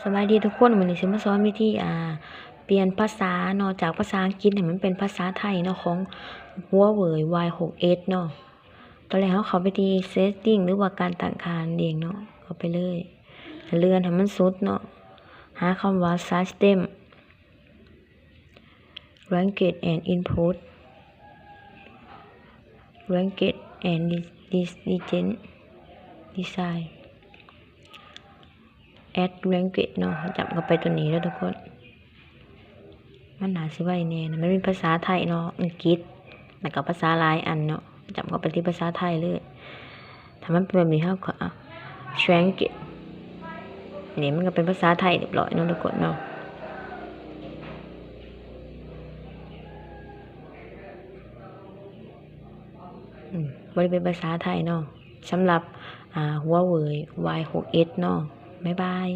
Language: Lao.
ສະບາຍດີທຸກຄົນ, ມື້ນີ້ຊິມາສອນວິທີ ອ່າ ປ່ຽນພາສາເນາະ ຈາກພາສາອັງກິດໃຫ້ມັນເປັນພາສາໄທເນາະ ຂອງ Huawei Y ຫົກ S ເນາະ. ຕອນແລກເຮົາເຂົ້າໄປທີ່ Setting ຫຼືວ່າການຕັ້ງຄ່ານັ້ນເອງເນາະ, ເຂົ້າໄປເລີຍ ເລື່ອນໃຫ້ມັນສຸດເນາະ, ຫາຄຳວ່າ System Language and Input Language and Dis- Dis- Design Design Add Language ເນາະ, ຈ້ຳເຂົ້າໄປຕົວນີ້ເດີທຸກຄົນ. ມັນໜ້າຊິໄວແດ່ນະ, ມັນມີພາສາໄທເນາະ ອັງກິດ ແລ້ວກໍພາສາຫຼາຍອັນເນາະ. ຈ້ຳເຂົ້າໄປທີ່ພາສາໄທເລີຍ. ຖ້າມັນເປັນແບບນີ້ ເຮົາກໍ Language ນີ້ ມັນກໍເປັນພາສາໄທຮຽບຮ້ອຍເນາະທຸກຄົນເນາະ. ອືມ ບໍ່ໄດ້ເປັນພາສາໄທເນາະ ສຳລັບ ອ່າ Huawei Y ຫົກ S ເນາະ. ບາຍບາຍ.